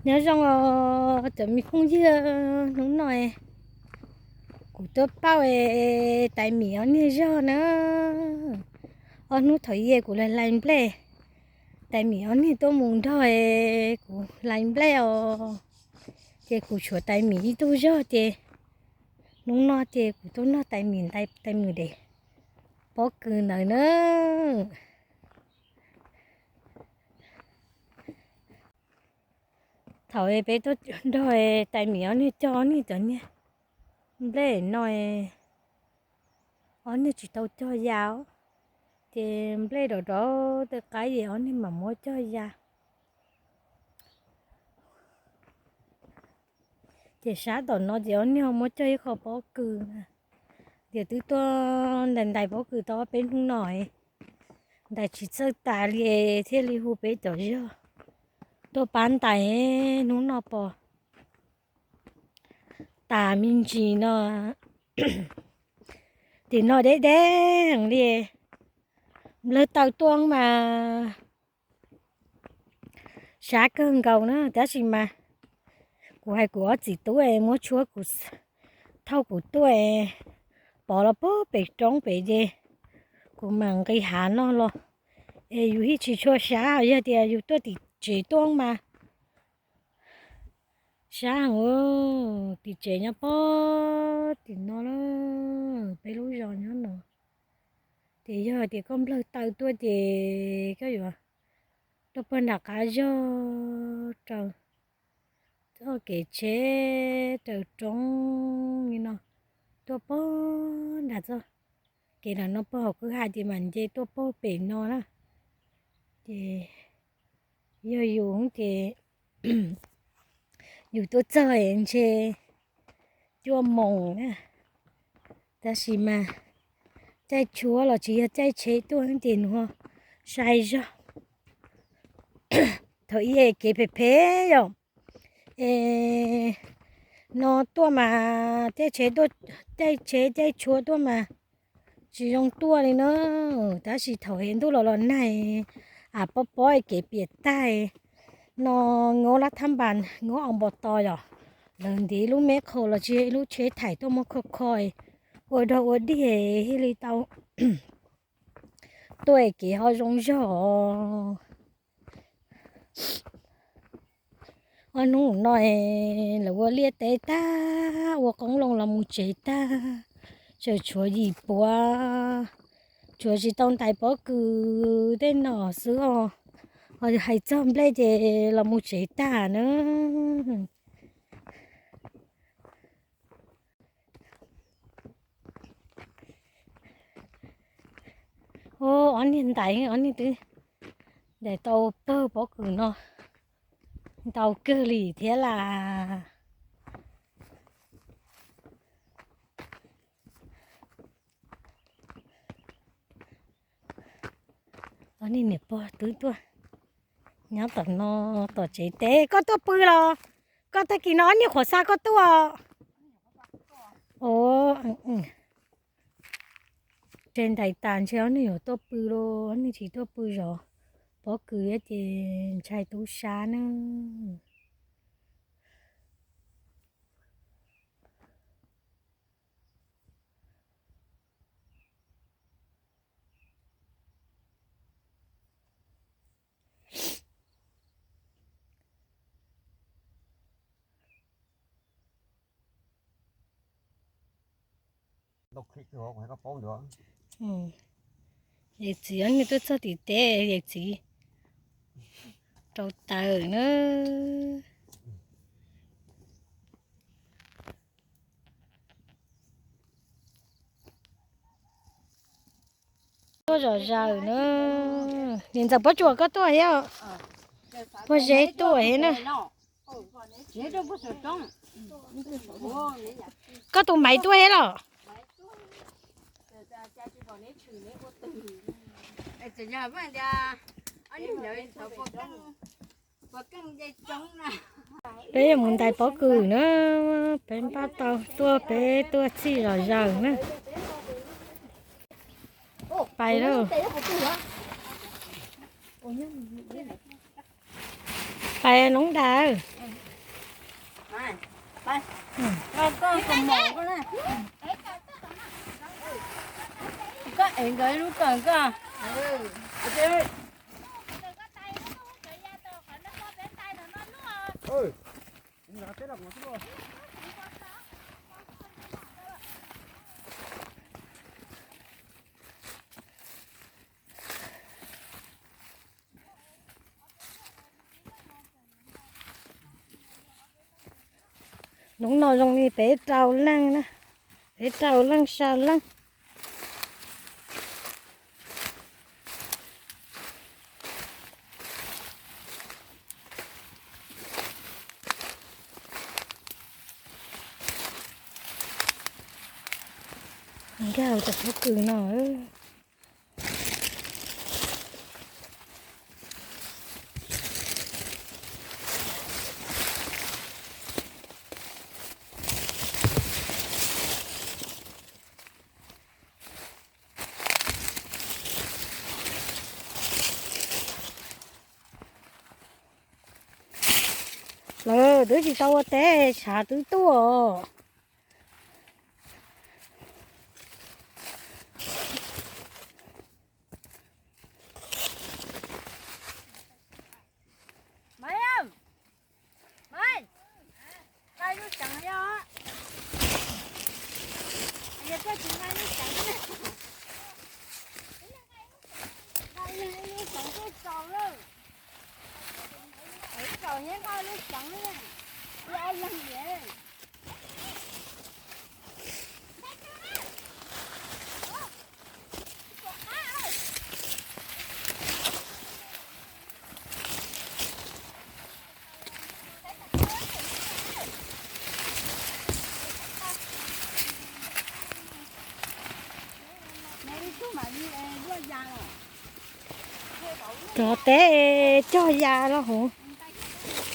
Nyob zoo os cov me phooj ywg, hnub no kuv tuaj pauj tais mim ob niag zog na. Ob hnub thaum ub kuv hlais nplej, tais mim ob niag tuaj mus nrog kuv hlais nplej os, ces kuv tshuav tais mim ib tug zog ces hnub no ces kuv tuaj nrog tais mim ntais tais mim de pob kws ntawd na. Thaum peb tuaj nrog tais mim ob niag cog ob niag cov niag nplej no, ob niag tsis tau cog ya, ces nplej rov rov tej qaib es ob niag mam muab cog ya. Ces sab tom no ces ob niag muab cog ib qho pob kws. Tias twb tuaj ntais ntais pob kws tau ob peb hnub no, ntais tsis txawj tas li, thiaj li hu peb cov zog tuaj pab ntais hnub no pos tas me ntsis no. Tim no deb deb heev li, nplawg taw tuaj mas sab kawg nkaus na, tab sis mas kuv hais kuv ob txiv tub es muab tshuab kuv, thauj kuv tuaj es pov los pog pem roob pem ces kuv mam nqis hav no los es yus hib tsis tshua sab, yog tias yus tuaj tim tsev tuaj mas sab heev. Tim tsev nyob pog tim no lawm, peb lub zos nyob no. Ces yog tias koj nplawg taw tuaj ces koj yuav tuaj pog nram qab zog raws txoj kev tsheb raws roob li no, tuaj pog nram txoj kev nram no pog hauv kwj ha ces mam nce tuaj pog pem no na. Ces yog yus ces yus tuaj txog ntshe cuaj moos na, tab sis mas caij tshuab los tsis yog caij tsheb tuaj ces nws ho sai zog. Thaum ub kev phem phem yom, es no tuaj mas caij tsheb, caij tsheb caij tshuab tuaj mas tsis zoo tuaj li na. Tab sis thaum es ntuj los los nag, a pob pob kev piam tag no, nyob lab thab npas nyob os npos tos yom, lawv ntiv lub me qhov los tsis yog ib lub tsheb thaim tuaj muab kho kho ua dog ua dig thiaj li tau tuaj kev ho zoo zog. Ob hnub no lawv ua liaj teb tag, ua qoob loo los mus tsev tag, tseem tshuav yim puav, tshuav tsis tau ntais pob kws tej no xwb os. Ho hais txog nplej ces los mus tsev tag na. Ob niag ntais, ob niag twb ntais tau pawg pob kws no ntau kawg li thiab las. Ob niag niam pog twb tuaj nyob tom no, tom tsev teb. Koj tuaj pw los? Koj tag kis no ob niag qhuav xa koj tuaj? Ntshe ntais tas ntshe ob niag yuav tuaj pw los, ob niag tsis tuaj pw zov pob kws ces ntshai tub sab na. Yawm txiv ob niag tuaj txog tim teb, yawm txiv rau taws na. Tuaj zom zaws na. Niam ntxawm Pob Tsuas koj tuaj thiab? Pog Zeb tuaj thiab na. Koj tus Maiv tuaj thiab los? Peb yuav mus ntais pob kws na, peb npaj tau tuaj, peb tuaj txhij zom zaws na. Pais lauj. Pais noob ntais. Koj, koj, koj mom koj na. Koj ev nkawd ib lub kawm koj. Hnub no zoo li peb rau leej na, peb rau leej xya leej. Nkag hauv cov pob kws no. Lawv twb tsis tau ua teb tshav twb tuaj. Maiv, Maiv, nqa lub seev yog, yog koj tsis nqa lub seev, nqa lub seev tuaj tso lawm. Tso nqa lub seev, ua leeg yem. Cov teb cog ya los hauv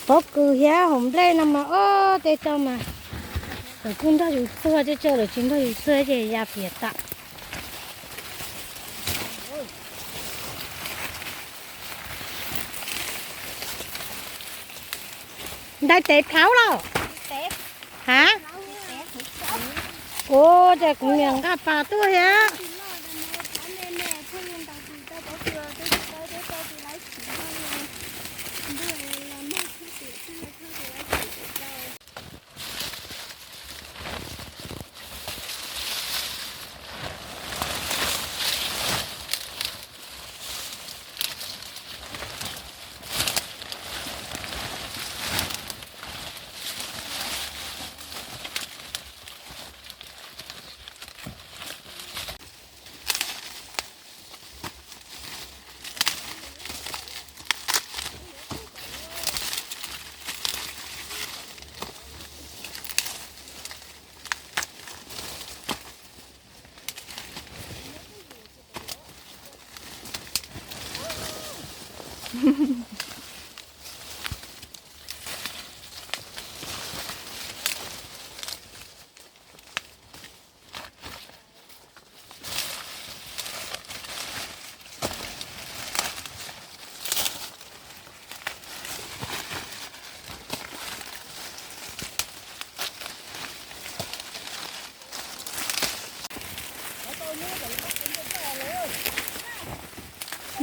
pob kws thiab hauv nplej no mas ob tej toj mas lawv kuj nrog yus txuag, tej toj lawv tsis nrog yus txuag ces ya piam tas. Ntais tes plhaub los? Ha? Ua cas kuv niam nqa pas tuaj thiab.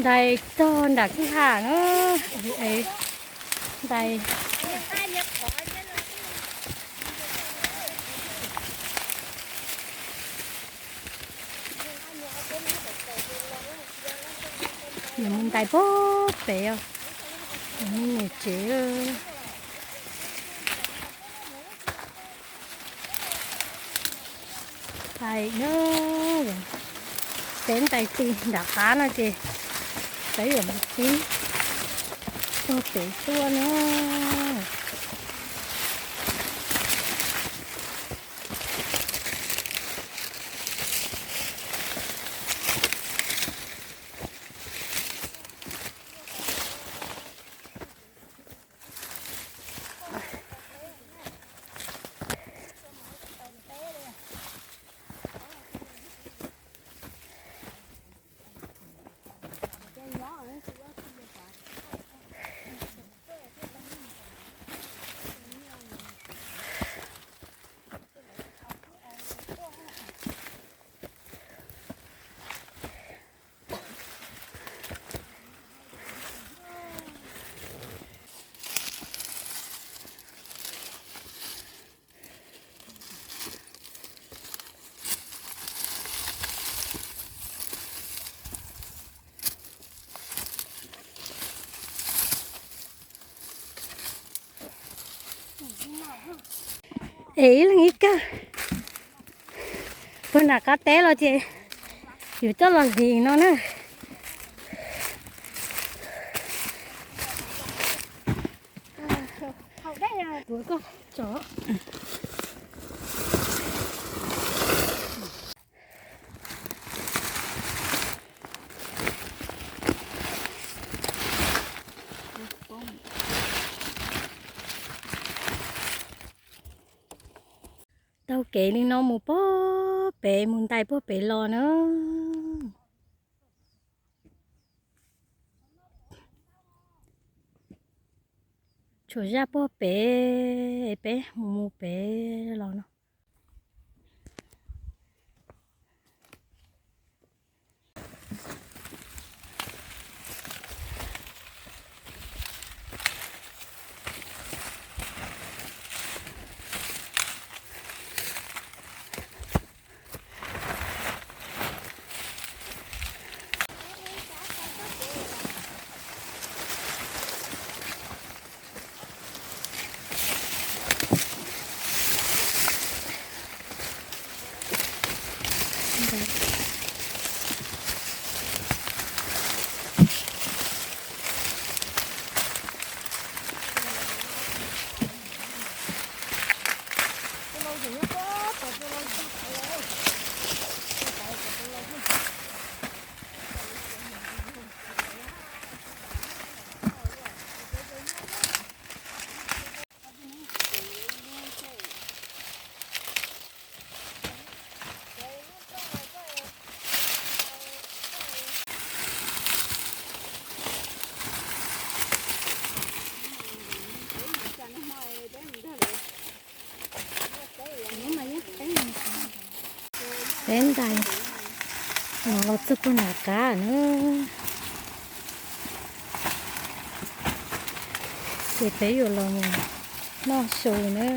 Ntais tog nram kwj ha na, ntais. Nws mus ntais pog pem os, nws niam tsev. Ntais na, peb ntais ti nram qab no ces peb yuav mus tib tog pem tuaj na. Es ib leeg ib kawm. Puag nram qab teb los ces yus coj los hliv no na. Taug kev li no mus puag pem, mus ntais puag pem los na. Tshuav zaj puag pem, peb mus mus pem los no. Peb ntais no los txog puag nram qab na, ces peb yuav los mus noj su na.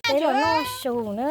Peb los noj su na.